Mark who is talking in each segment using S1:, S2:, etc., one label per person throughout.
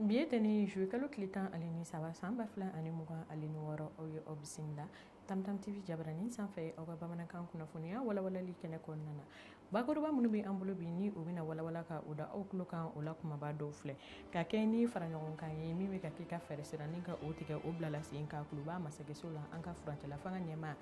S1: Bi ye tɛnɛn juillet kalo tile 13 san 2026, aw ye aw bisimila Tamtam TV jabaranin sanfɛ, aw ka bamanankan kunnafoniya walawalali kɛnɛ kɔnɔna na. Bakuruba minnu bɛ an bolo bi, ni u bɛna walawala ka o da aw tulo kan, o la kumaba dɔw filɛ: ka kɛ ni fara ɲɔgɔn kan ye min bɛ ka kɛ ka fɛɛrɛ sira ni ka o tigɛ o bilala sen kan Kuluba masakɛso la, an ka furancɛla fanga ɲɛmaa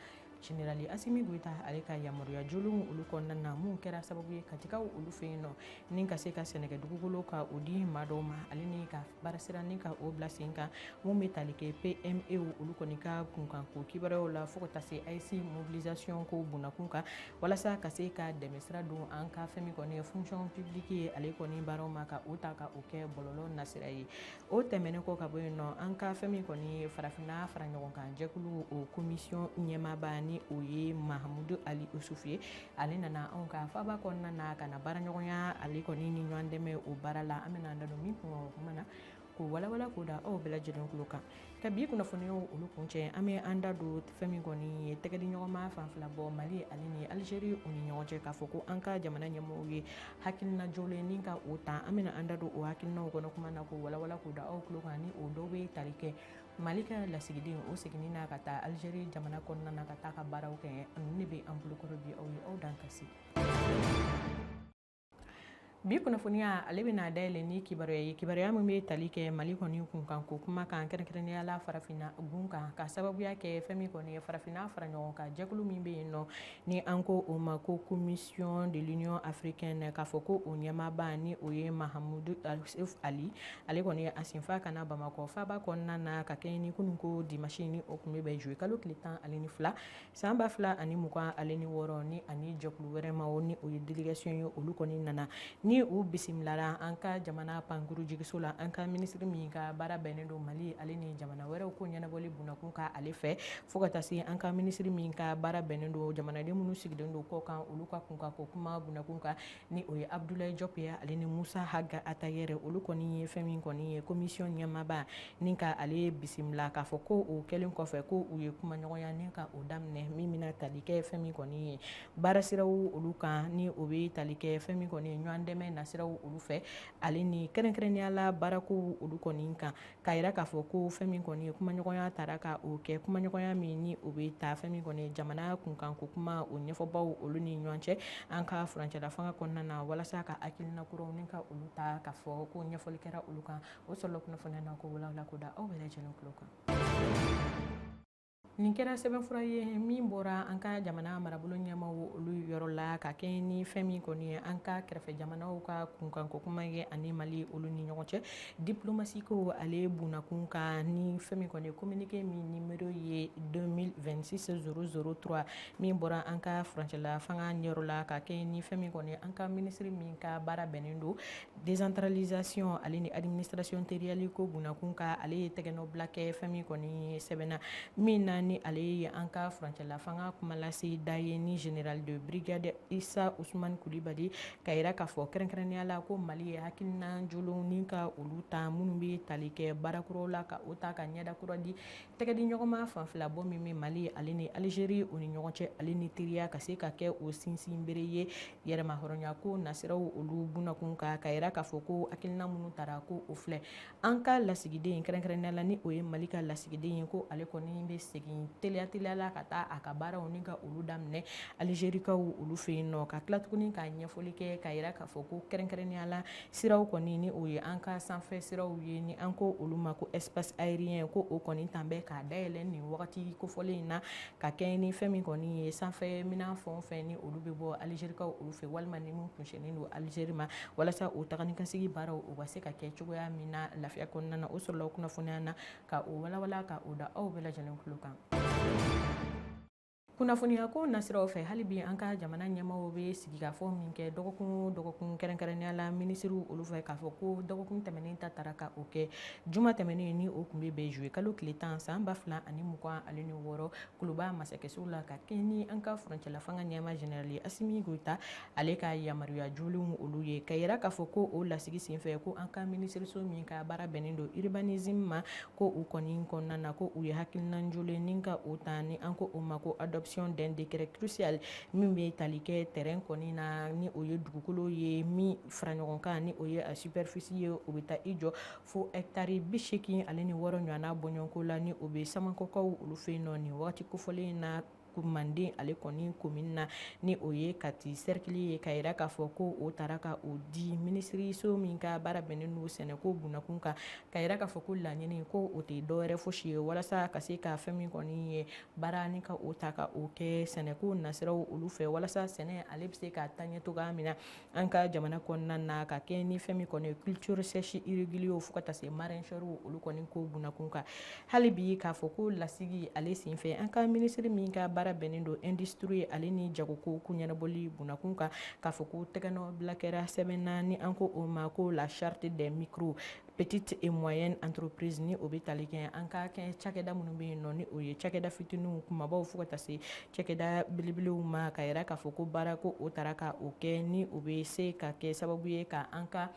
S1: Général Assimi Goïta ale ka yamaruya jolenw olu kɔnɔna na, mun kɛra sababu ye Katikaw olu fɛ yen nɔ ni ka se ka sɛnɛkɛ dugukolo ka o di maa dɔw ma, ale ni ka baara sira ni ka o bila sen kan mun bɛ tali kɛ PME olu kɔni ka kunkanko kibaruyaw la, fo ka taa se AES mobilisation ko bunakun kan, walasa ka se ka dɛmɛ sira don an ka fɛn min kɔni ye fonction publique ye, ale kɔni baaraw ma, ka o ta ka o kɛ bɔlɔlɔ nasira ye. O tɛmɛnen kɔ ka bɔ yen nɔ, an ka fɛn min kɔni ye farafinna fara ɲɔgɔn kan jɛkulu, o commission ɲɛmaaba, ni o ye Mahamudu Ali Usufu ye, ale nana anw ka faba kɔnɔna na ka na baaraɲɔgɔnya ale kɔni ni ɲɔgɔn dɛmɛ o baara la. An bɛna an da don min kun o kuma na k'o walawala k'o da aw bɛɛ lajɛlen tulo kan. Ka bi kunnafoniyaw olu kuncɛ, an bɛ an da don fɛn min kɔni ye tɛgɛdi ɲɔgɔnma fan fila bɔ Mali ale ni Algérie u ni ɲɔgɔn cɛ, k'a fɔ ko an ka jamana ɲɛmɔgɔw ye hakilina jɔlen ni ka o ta. An bɛna an da don o hakilinaw kɔnɔ kuma na k'o walawala k'o da aw tulo kan, ni o dɔw bɛ tali kɛ Mali ka lasigiden o seginni na ka taa Algérie jamana kɔnɔna na ka taa ka baaraw kɛ. Ninnu de bɛ an bolokɔrɔ bi, aw ye aw dan kasi. Bi kunnafoniya ale bɛna dayɛlɛ ni kibaruya ye, kibaruya min bɛ tali kɛ Mali kɔni kunkanko kuma kan, kɛrɛnkɛrɛnnenya la farafinna gun kan, ka sababuya kɛ fɛn min kɔni ye farafinna fara ɲɔgɔn kan jɛkulu min bɛ yen nɔ, ni an ko o ma ko Commission de l'Union africaine, k'a fɔ ko o ɲɛmaaba, ni o ye Mahamudu Ali, ale kɔni a senfa ka na Bamakɔ faba kɔnɔna na ka kɛɲɛ ni kunun ko dimanche, ni o tun bɛ bɛn juillet kalo tile 12 san 2026, ni ani jɛkulu wɛrɛ ma o ni o ye délégation ye, olu kɔni nana ni u bisimilara an ka jamana pankuru jigiso la, an ka minisiri min ka baara bɛnnen don Mali ale ni jamana wɛrɛw ko ɲɛnabɔli bunakun ka ale fɛ, fo ka taa se an ka minisiri min ka baara bɛnnen don jamanaden minnu sigilen don kɔ kan, olu ka kunkanko kuma bunakun kan, ni o ye Abdoulaye Diop ye, ale ni Musa Haga Atayɛrɛ. Olu kɔni ye fɛn min kɔni ye commission ɲɛmaaba ni ka ale bisimila, k'a fɔ ko o kɛlen kɔfɛ ko u ye kumaɲɔgɔnya ni ka o daminɛ min bɛna tali kɛ fɛn min kɔni ye baarasiraw olu kan, ni o bɛ tali kɛ fɛn min kɔni ye ɲɔgɔn dɛmɛ nasiraw olu fɛ, ale ni kɛrɛnkɛrɛnnenya la baarakow olu kɔni kan, k'a yira k'a fɔ ko fɛn min kɔni ye kumaɲɔgɔnya taara ka o kɛ, kumaɲɔgɔnya min ni o bɛ taa fɛn min kɔni ye jamana kunkanko kuma o ɲɛfɔbaw olu ni ɲɔgɔn cɛ an ka furancɛla fanga kɔnɔna na, walasa ka hakilina kuraw ni ka olu ta, k'a fɔ ko ɲɛfɔli kɛra olu kan. O sɔrɔla kunnafoniya na ko walawala ko da aw bɛɛ lajɛlen tulo kan. Nin kɛra sɛbɛnfura ye min bɔra an ka jamana marabolo ɲɛmaw olu yɔrɔ la, ka kɛ ni fɛn min kɔni ye an ka kɛrɛfɛ jamanaw ka kunkanko kuma ye ani Mali olu ni ɲɔgɔn cɛ diplomasi ko ale bunakun kan, ni fɛn min kɔni ye communiqué min numéro ye 2026 003, min bɔra an ka furancɛla fanga ɲɛyɔrɔ la, ka kɛ ni fɛn min kɔni ye an ka minisiri min ka baara bɛnnen don décentralisation ale ni administration territoriale ko bunakun kan, ale ye tɛgɛnɔbila kɛ fɛn min kɔni ye sɛbɛnna min na, ni ale ye an ka furancɛla fanga kumalase da ye, ni général de brigade Issa Ousmane Coulibaly, ka yira k'a fɔ kɛrɛnkɛrɛnnenya la ko Mali ye hakilina jolenw ni ka olu ta minnu bɛ tali kɛ baarakuraw la, ka o ta ka ɲɛda kura di tɛgɛdi ɲɔgɔnma fanfila bɔ min bɛ Mali ale ni Algérie o ni ɲɔgɔn cɛ, ale ni teriya ka se ka kɛ o sinsin bere ye yɛrɛma hɔrɔnya ko nasiraw olu bunakun kan, ka yira k'a fɔ ko hakilina minnu tara ko o filɛ: an ka lasigiden, kɛrɛnkɛrɛnnenya la ni o ye Mali ka lasigiden ye, ko ale kɔni bɛ segin teliya teliya la ka taa a ka baaraw ni ka olu daminɛ Alizerikaw olu fɛ yen nɔ, ka tila tuguni ka ɲɛfɔli kɛ, ka yira k'a fɔ ko kɛrɛnkɛrɛnnenya la siraw kɔni, ni o ye an ka sanfɛ siraw ye, ni an ko olu ma ko espace aérien, ko o kɔni tan bɛ k'a dayɛlɛ nin wagati kofɔlen in na, ka kɛ ni fɛn min kɔni ye sanfɛ minɛn fɛn o fɛn ni olu bɛ bɔ Alizerikaw olu fɛ, walima ni min kunsinnen don Alizeri ma, walasa o taga ni ka segin baaraw o ka se ka kɛ cogoya min na lafiya kɔnɔna na. O sɔrɔla kunnafoniya na ka o walawala ka o da aw bɛɛ lajɛlen tulo kan. Kunnafoniya ko nasiraw fɛ, hali bi an ka jamana ɲɛmaaw bɛ sigikafɔ min kɛ dɔgɔkun o dɔgɔkun, kɛrɛnkɛrɛnnenya la minisiriw olu fɛ, k'a fɔ ko dɔgɔkun tɛmɛnen ta taara ka o kɛ juma tɛmɛnen, ni o tun bɛ bɛn juillet kalo tile 10 san 2026, Kuluba masakɛso la, ka kɛ ni an ka furancɛla fanga ɲɛmaa général Assimi Goïta ale ka yamaruya jolenw olu ye, ka yira k'a fɔ ko o lasigi senfɛ ko an ka minisiriso min ka baara bɛnnen don urbanisme ma, ko u kɔni kɔnɔna na ko u ye hakilina jolen ni ka o ta, ni an ko o ma ko adoption l'adoption d'un décret crucial min bɛ tali kɛ terrain kɔni na, ni o ye dugukolo ye min fara ɲɔgɔn kan, ni o ye a superficie ye, o bɛ taa i jɔ fo hectare 86 ɲɔgɔnna bɔɲɔgɔnko la, ni o bɛ Samankɔkaw olu fɛ yen nɔ nin wagati kofɔlen in na Manden ale kɔni commune na, ni o ye Kati cercle ye. Ka yira k'a fɔ ko o taara ka o di minisiriso min ka baara bɛnnen don sɛnɛko bunakun kan, ka yira k'a fɔ ko laɲini ko o tɛ dɔwɛrɛ fosi ye walasa ka se ka fɛn min kɔni ye baara ni ka o ta ka o kɛ sɛnɛko nasiraw olu fɛ, walasa sɛnɛ ale bɛ se ka taa ɲɛ cogoya min na an ka jamana kɔnɔna na, ka kɛ ni fɛn min kɔni ye culture sèche irrégulier fo ka taa se maraîchère olu kɔni ko bunakun kan. Hali bi k'a fɔ ko lasigi ale senfɛ, an ka minisiri min ka baara bɛnnen don industrie ale ni jagoko ko ɲɛnabɔli bunakun kan, k'a fɔ ko tɛgɛnɔ bila kɛra sɛbɛn na, ni an ko o ma ko la charte des micro, petites et moyennes entreprises, ni o bɛ tali kɛ an ka kɛ cakɛda minnu bɛ yen nɔ, ni o ye cakɛda fitininw kumabaw fo ka taa se cakɛda belebelew ma, ka yira k'a fɔ ko baara ko o taara ka o kɛ, ni o bɛ se ka kɛ sababu ye ka an ka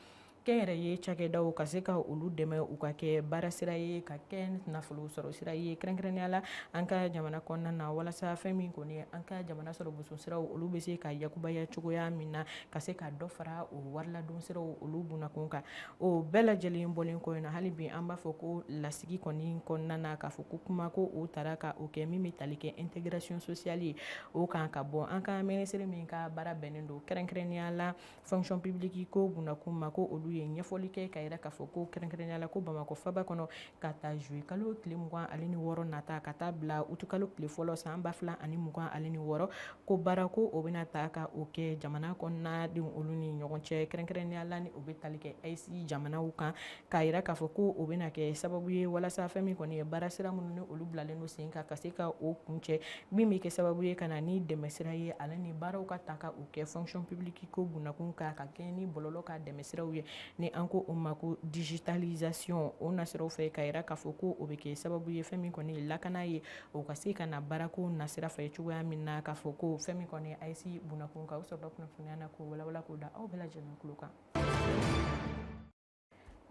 S1: kɛnyɛrɛye cakɛdaw ka se ka olu dɛmɛ u ka kɛ baara sira ye, ka kɛ nafolo sɔrɔ sira ye, kɛrɛnkɛrɛnnenya la an ka jamana kɔnɔna na, walasa fɛn min kɔni ye an ka jamana sɔrɔ boso siraw olu bɛ se ka yakubaya cogoya min na, ka se ka dɔ fara o wariladon siraw olu bunakun kan. O bɛɛ lajɛlen bɔlen kɔ yen nɔ, hali bi an b'a fɔ ko lasigi kɔni kɔnɔna na, k'a fɔ ko kuma ko o taara ka o kɛ min bɛ tali kɛ intégration sociale ye, o kan ka bɔ an ka minisiri min ka baara bɛnnen don kɛrɛnkɛrɛnnenya la fonction publique ko bunakun ma, ko olu ye ɲɛfɔli kɛ ka yira k'a fɔ ko kɛrɛnkɛrɛnnenya la ko Bamakɔ faba kɔnɔ, ka taa juillet kalo tile 26 nata ka taa bila utu kalo tile fɔlɔ san 2026, ko baara ko o bɛna ta ka o kɛ jamana kɔnɔna denw olu ni ɲɔgɔn cɛ, kɛrɛnkɛrɛnnenya la ni o bɛ tali kɛ AES jamanaw kan, k'a yira k'a fɔ ko o bɛna kɛ sababu ye walasa fɛn min kɔni ye baara sira minnu ni olu bilalen don sen kan ka se ka o kuncɛ, min bɛ kɛ sababu ye ka na ni dɛmɛ sira ye ale ni baaraw ka ta ka o kɛ fonction publique ko bunakun kan, ka kɛ ni bɔlɔlɔ ka dɛmɛ siraw ye, ni an ko o ma ko digitalisation. O nasiraw fɛ, ka yira k'a fɔ ko o bɛ kɛ sababu ye fɛn min kɔni ye lakana ye, o ka se ka na baarako nasira fɛ cogoya min na, k'a fɔ ko fɛn min kɔni ye AES bunakun kan, o sɔrɔla kunnafoniya na k'o walawala k'o da aw bɛɛ lajɛlen tulo kan.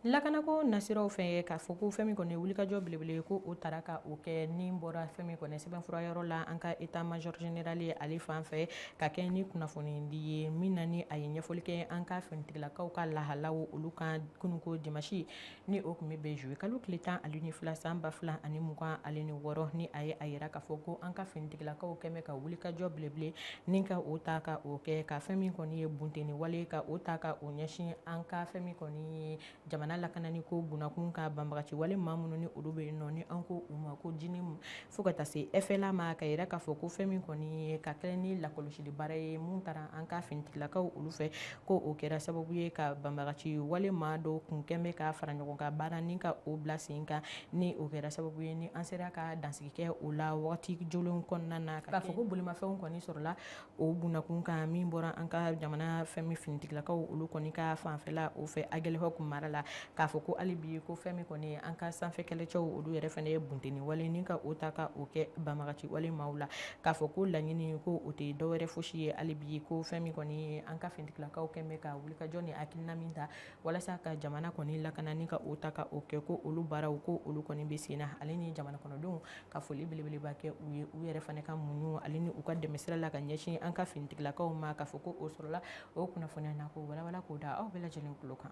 S1: Lakanako nasiraw fɛ, k'a fɔ ko fɛn min kɔni ye wulikajɔ belebele ko o taara ka o kɛ, ni bɔra fɛn min kɔni sɛbɛnfura yɔrɔ la an ka état major général ye ale fan fɛ, ka kɛ ni kunnafoni di ye min na ni a ye ɲɛfɔli kɛ an ka finitigilakaw ka lahalaw olu kan kununko dimanche, ni o tun bɛ bɛn juillet kalo tile 12 san 2026, ni a ye a yira k'a fɔ ko an ka finitigilakaw kɛn bɛ ka wulikajɔ belebele ni ka o ta ka o kɛ, ka fɛn min kɔni ye bunteni wale ka o ta ka o ɲɛsin an ka fɛn min kɔni ye jamana lakanani ko bunakun ka banbagaci wale maa minnu ni olu bɛ yen nɔ, ni an ko u ma ko JNIM, fo ka taa se FLA ma, ka yira k'a fɔ ko fɛn min kɔni ye ka kɛ ni lakɔlɔsili baara ye mun taara an ka finitigilakaw olu fɛ, ko o kɛra sababu ye ka banbagaci wale maa dɔw kun kɛn bɛ ka fara ɲɔgɔn kan baara ni ka o bila sen kan, ni o kɛra sababu ye ni an sera ka dansigi kɛ o la wagati jolenw kɔnɔna na, k'a fɔ ko bolimafɛnw kɔni sɔrɔla o bunakun kan min bɔra an ka jamana fɛn min finitigilakaw olu kɔni ka fanfɛla o fɛ Aguelhok mara la, k'a fɔ ko hali bi ko fɛn min kɔni ye an ka sanfɛ kɛlɛcɛw olu yɛrɛ fana ye bunteni wale ni ka o ta ka o kɛ banbagaci wale maaw la, k'a fɔ ko laɲini ko o tɛ dɔwɛrɛ fosi ye hali bi ko fɛn min kɔni ye an ka finitigilakaw kɛn bɛ ka wulikajɔ ni hakilina min ta walasa ka jamana kɔni lakana ni ka o ta ka o kɛ, ko olu baaraw ko olu kɔni bɛ sen na, ale ni jamana kɔnɔdenw ka foli belebeleba kɛ u ye u yɛrɛ fana ka muɲu ale ni u ka dɛmɛ sira la ka ɲɛsin an ka finitigilakaw ma, k'a fɔ ko o sɔrɔla o kunnafoniya na k'o walawala k'o da aw bɛɛ lajɛlen tulo kan.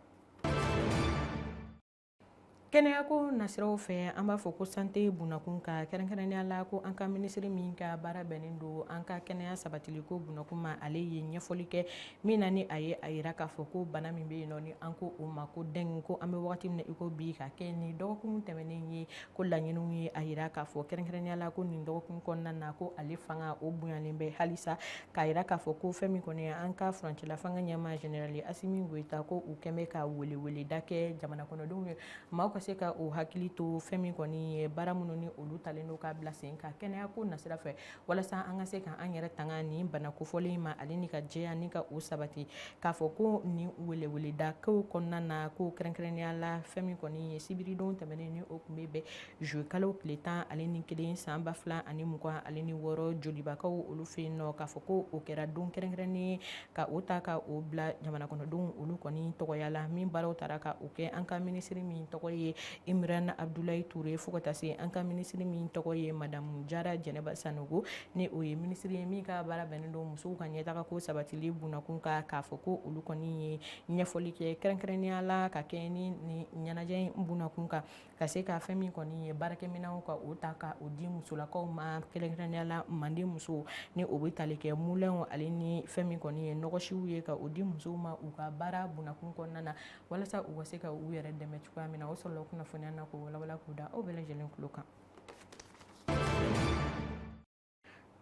S1: Kɛnɛyako nasiraw fɛ, an b'a fɔ ko santé bunakun ka, kɛrɛnkɛrɛnnenya la ko an ka minisiri min ka baara bɛnnen don an ka kɛnɛya sabatiliko bunakun ma, ale ye ɲɛfɔli kɛ min na ni a ye a yira k'a fɔ ko bana min bɛ yen nɔ ni an ko o ma ko dengue, ko an bɛ wagati min na i ko bi, ka kɛ ni dɔgɔkun tɛmɛnen ye, ko laɲiniw ye a yira k'a fɔ kɛrɛnkɛrɛnnenya la ko nin dɔgɔkun kɔnɔna na ko ale fanga o bonyalen bɛ halisa, k'a yira k'a fɔ ko fɛn min kɔni ye an ka furancɛla fanga ɲɛmaa général Assimi Goïta, ko u kɛn bɛ ka weleweleda kɛ jamana kɔnɔdenw ye maaw ka se ka o hakili to fɛn min kɔni ye baara minnu ni olu talen don k'a bila sen kan kɛnɛya ko nasira fɛ, walasa an ka se ka an yɛrɛ tanga nin bana kofɔlen ma ale ni ka jɛya ni ka o sabati, k'a fɔ ko nin weleweleda kow kɔnɔna na ko kɛrɛnkɛrɛnnenya la fɛn min kɔni ye sibiridon tɛmɛnen ni o tun bɛ bɛn juillet kalo tile 11 san 2026 jolibakaw olu fɛ yen nɔ, k'a fɔ ko o kɛra don kɛrɛnkɛrɛnnen ye ka o ta ka o bila jamana kɔnɔdenw olu kɔni tɔgɔya la, min baaraw taara ka o kɛ an ka minisiri min tɔgɔ ye ye Imran Abdoulaye Touré, fo ka taa se an ka minisiri min tɔgɔ ye Madame Jara Jɛnɛba Sanogo, ni o ye minisiri ye min ka baara bɛnnen don musow ka ɲɛtaga ko sabatili bunakun kan, k'a fɔ ko olu kɔni ye ɲɛfɔli kɛ kɛrɛnkɛrɛnnenya la ka kɛ ni ɲɛnajɛ in bunakun kan, ka se ka fɛn min kɔni ye baarakɛminɛnw ka o ta ka o di musolakaw ma, kɛrɛnkɛrɛnnenya la manden musow, ni o bɛ tali kɛ mulɛnw ale ni fɛn min kɔni ye nɔgɔsiw ye, ka o di musow ma u ka baara bunakun kɔnɔna na, walasa u ka se ka u yɛrɛ dɛmɛ cogoya min na. O sɔrɔla kunnafoniya na k'o walawala k'o da aw bɛɛ lajɛlen tulo kan.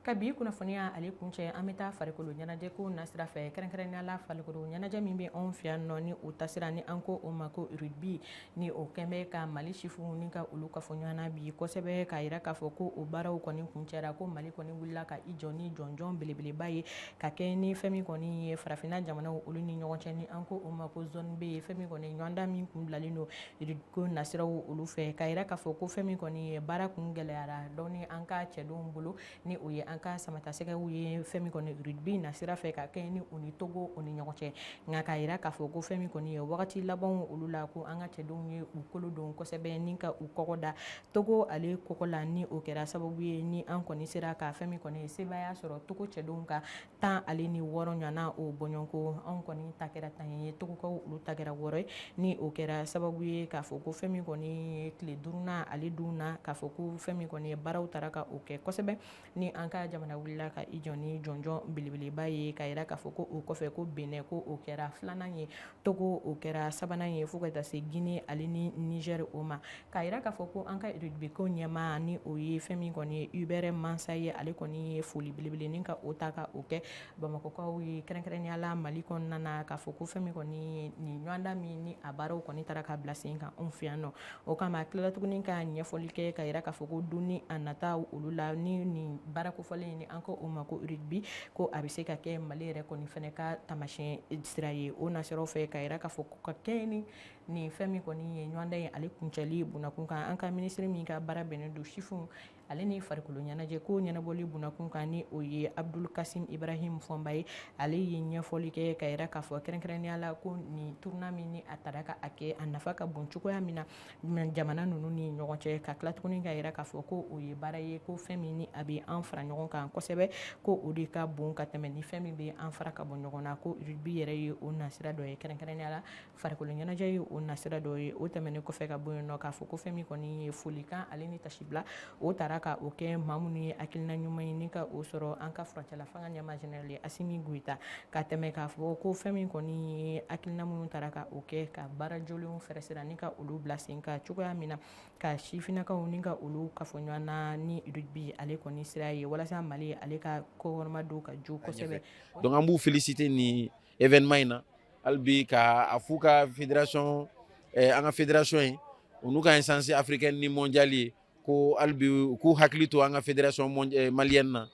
S1: Ka bi kunnafoniya ale kuncɛ, an bɛ taa farikolo ɲɛnajɛ ko nasira fɛ, kɛrɛnkɛrɛnnenya la farikolo ɲɛnajɛ min bɛ anw fɛ yan nɔ, ni o tasira ni an ko o ma ko rugby, ni o kɛn bɛ ka Mali sifinw ni ka olu kafo ɲɔgɔn na bi kosɛbɛ, k'a yira k'a fɔ ko o baaraw kɔni kuncɛra, ko Mali kɔni wulila ka i jɔ ni jɔnjɔn belebeleba ye ka kɛ ni fɛn min kɔni ye farafinna jamanaw olu ni ɲɔgɔn cɛ, ni an ko o ma ko zone B ye, fɛn min kɔni ɲɔgɔndan min kun bilalen don rugby ko nasiraw olu fɛ, k'a yira k'a fɔ ko fɛn min kɔni ye baara kun gɛlɛyara dɔɔni an ka cɛdenw bolo, ni o ye an ka samatasɛgɛw ye fɛn min kɔni rugby nasira fɛ ka kɛ ni u ni Togo u ni ɲɔgɔn cɛ. Nka k'a yira k'a fɔ ko fɛn min kɔni ye wagati labanw olu la, ko an ka cɛdenw ye u kolo don kosɛbɛ ni ka u kɔgɔ da Togo ale kɔgɔ la, ni o kɛra sababu ye ni an kɔni sera ka fɛn min kɔni ye sebaaya sɔrɔ Togo cɛdenw ka 16 ɲɔgɔnna o bɔɲɔgɔnko, anw kɔni ta kɛra 10 ye, Togokaw olu ta kɛra 6 ye, ni o kɛra sababu ye k'a fɔ ko fɛn min kɔni ye tile 5nan ale dun na, k'a fɔ ko fɛn min kɔni ye baaraw taara ka o kɛ kosɛbɛ, ni an ka jamana wulila ka i jɔ ni jɔnjɔn belebeleba ye, k'a yira k'a fɔ ko o kɔfɛ ko Benin ko o kɛra 2nan ye, Togo o kɛra 3nan ye, fo ka taa se Guinée ale ni Niger o ma. K'a yira k'a fɔ ko an ka rugby ko ɲɛmaa, ni o ye fɛn min kɔni ye Hubert Mansa ye, ale kɔni ye foli belebele ni ka o ta ka o kɛ Bamakɔkaw ye, kɛrɛnkɛrɛnnenya la Mali kɔnɔna na, k'a fɔ ko fɛn min kɔni ye nin ɲɔgɔndan min ni a baaraw kɔni taara ka bila sen kan anw fɛ yan nɔ. O kama a tilala tuguni ka ɲɛfɔli kɛ k'a yira k'a fɔ ko don ni a nata olu la, ni nin baara kofɔlen ni an ko o ma ko rugby, ko a bɛ se ka kɛ Mali yɛrɛ kɔni fɛnɛ ka taamasiyɛn sira ye o nasiraw fɛ, k'a yira k'a fɔ ko ka kɛ ni nin fɛn min kɔni ye ɲɔgɔndan ye ale kuncɛli bunakun kan, an ka minisiri min ka baara bɛnnen don sifinw ale ni farikolo ɲɛnajɛ ko ɲɛnabɔli bunakun kan, ni o ye Abdul Kasim Ibrahim Fɔnba ye, ale ye ɲɛfɔli kɛ k'a yira k'a fɔ kɛrɛnkɛrɛnnenya la ko nin tournoi min ni a taara ka a kɛ, a nafa ka bon cogoya min na jamana ninnu ni ɲɔgɔn cɛ, ka tila tuguni k'a yira k'a fɔ ko o ye baara ye, ko fɛn min ni a bɛ an fara ɲɔgɔn kan kosɛbɛ, ko o de ka bon ka tɛmɛ ni fɛn min bɛ an fara ka bɔ ɲɔgɔn na, ko rugby yɛrɛ ye o nasira dɔ ye, kɛrɛnkɛrɛnnenya la farikolo ɲɛnajɛ ye o nasira dɔ ye. O tɛmɛnen kɔfɛ ka bɔ yen nɔ, k'a fɔ ko fɛn min kɔni ye folikan ale ni tasibila o taara ka o kɛ maa minnu ye hakilina ɲuman ye ni ka o sɔrɔ an ka furancɛla fanga ɲɛmaa général Assimi Goïta, ka tɛmɛ k'a fɔ ko fɛn min kɔni ye hakilina minnu taara ka o kɛ ka baara jolenw fɛɛrɛ sira ni ka olu bila sen kan cogoya min na, ka sifinnakaw ni ka olu kafo ɲɔgɔn na ni rugby ale kɔni sira ye, walasa Mali ale ka kɔkɔrɔma don ka jo kosɛbɛ.
S2: Donc an b'u féliciter ni événement in na, hali bi ka a f'u ka fédération, an ka fédération ye, u n'u ka instance africaine ni mondiale ye, ko hali bi u k'u hakili to an ka fédération malienne na.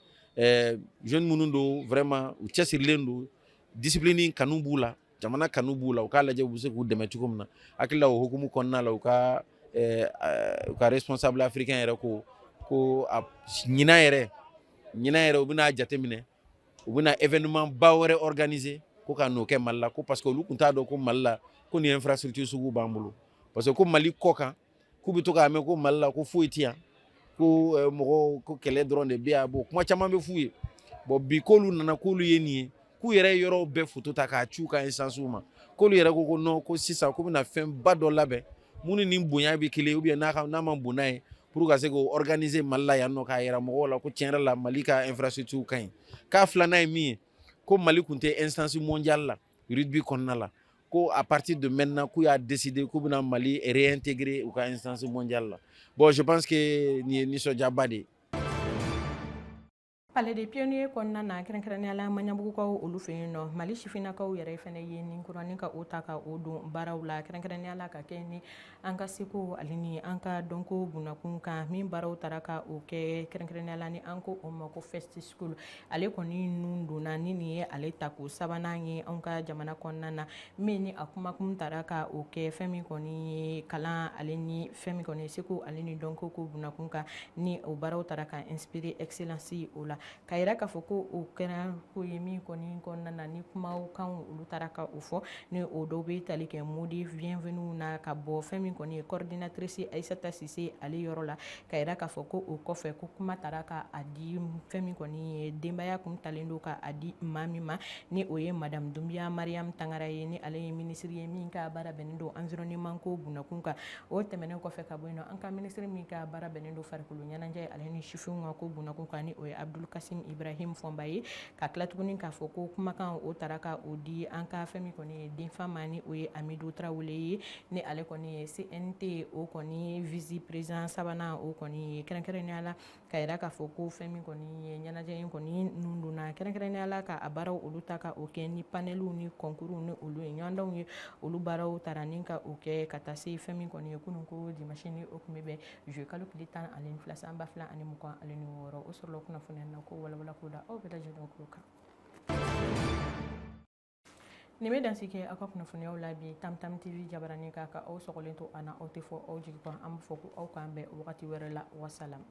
S2: Jeune minnu don, vraiment u cɛsirilen don, discipline kanu b'u la, jamana kanu b'u la, u k'a lajɛ u bɛ se k'u dɛmɛ cogo min na. Hakili la o hukumu kɔnɔna la, u ka responsable africain yɛrɛ ko a ɲinan yɛrɛ u bɛna jateminɛ, u bɛna événement ba wɛrɛ organiser ko ka n'o kɛ Mali la, ko parce que olu tun t'a dɔn ko Mali la ko nin infrastructure sugu b'an bolo, parce que ko Mali kɔ kan k'u bɛ to k'a mɛn ko Mali la ko foyi tɛ yan, ko mɔgɔw ko kɛlɛ dɔrɔn de bɛ yan. Bon, kuma caman bɛ f'u ye. Bon, bi k'olu nana k'olu ye nin ye, k'u yɛrɛ ye yɔrɔw bɛɛ photo ta k'a ci u ka instance ma, k'olu yɛrɛ ko non, ko sisan k'u bɛna fɛnba dɔ labɛn minnu ni bonya bɛ kelen ou bien n'a ma bon n'a ye, pour ka se k'o organiser Mali la yan nɔ, k'a yira mɔgɔw la ko tiɲɛ yɛrɛ la Mali ka infrastructure ka ɲi. K'a filanan ye min ye, ko Mali tun tɛ instance mondiale la rugby kɔnɔna la, ko à partir de maintenant k'u y'a décider k'u bɛna Mali réintégrer u ka instance mondiale la. Bon, je pense que nin ye nisɔndiyaba de ye.
S1: Palais des Pionniers kɔnɔna na, kɛrɛnkɛrɛnnenya la Maɲabugukaw olu fɛ yen nɔ, Mali sifinnakaw yɛrɛ fɛnɛ ye nin kuranin ka o ta ka o don baaraw la, kɛrɛnkɛrɛnnenya la ka kɛ ni an ka seko ale ni an ka dɔnko bunakun kan, min baaraw taara ka o kɛ, kɛrɛnkɛrɛnnenya la ni an ko o ma ko Festi School. Ale kɔni nun donna ni nin ye ale tako sabanan ye anw ka jamana kɔnɔna na, min ni a kumakun taara ka o kɛ fɛn min kɔni ye kalan ale ni fɛn min kɔni ye seko ale ni dɔnko ko bunakun kan, ni o baaraw taara ka inspirer excellence o la. Ka yira k'a fɔ ko o kɛra ko ye min kɔni kɔnɔna na ni kumaw kan olu taara ka o fɔ, ni o dɔw bɛ tali kɛ mot de bienvenue na ka bɔ fɛn min kɔni ye coordinatrice Aïssata Cissé ale yɔrɔ la. Ka yira k'a fɔ ko o kɔfɛ ko kuma taara ka a di fɛn min kɔni ye denbaya kun talen don ka a di maa min ma, ni o ye madame Doumbia Mariam Tangara ye, ni ale ye ministre ye min ka baara bɛnnen don environnement ko bunakun kan. O tɛmɛnen kɔfɛ ka bɔ yen nɔ, an ka ministre min ka baara bɛnnen don farikolo ɲɛnajɛ ale ni sifinw ka ko bunakun kan, ni o ye Abdul Kasim Ibrahim Fɔnba ye. Ka tila tuguni k'a fɔ ko kumakan o taara ka o di an ka fɛn min kɔni ye denfa ma, ni o ye Amidou Traoré ye, ni ale kɔni ye CNT o kɔni vice président sabanan o kɔni ye kɛrɛnkɛrɛnnenya la. Ka yira k'a fɔ ko fɛn min kɔni ye ɲɛnajɛ in kɔni nun donna kɛrɛnkɛrɛnnenya la ka a baaraw olu ta ka o kɛ ni paneliw ni concours ni olu ye ɲɔgɔndanw ye, olu baaraw taara ni ka o kɛ ka taa se fɛn min kɔni ye kunun ko dimanche, ni o tun bɛ bɛn juillet kalo tile 12 san 2026. O sɔrɔla kunnafoniya na ko walawala ko da aw bɛɛ lajɛlen tulo kan. Nin bɛ dansi kɛ aw ka kunnafoniyaw la bi Tam Tam TV jabaranin kan. Ka aw sɔgɔlen to a na, aw tɛ fɔ aw jigi kɔ. An b'a fɔ ko aw k'an bɛn wagati wɛrɛ la. Wasalam.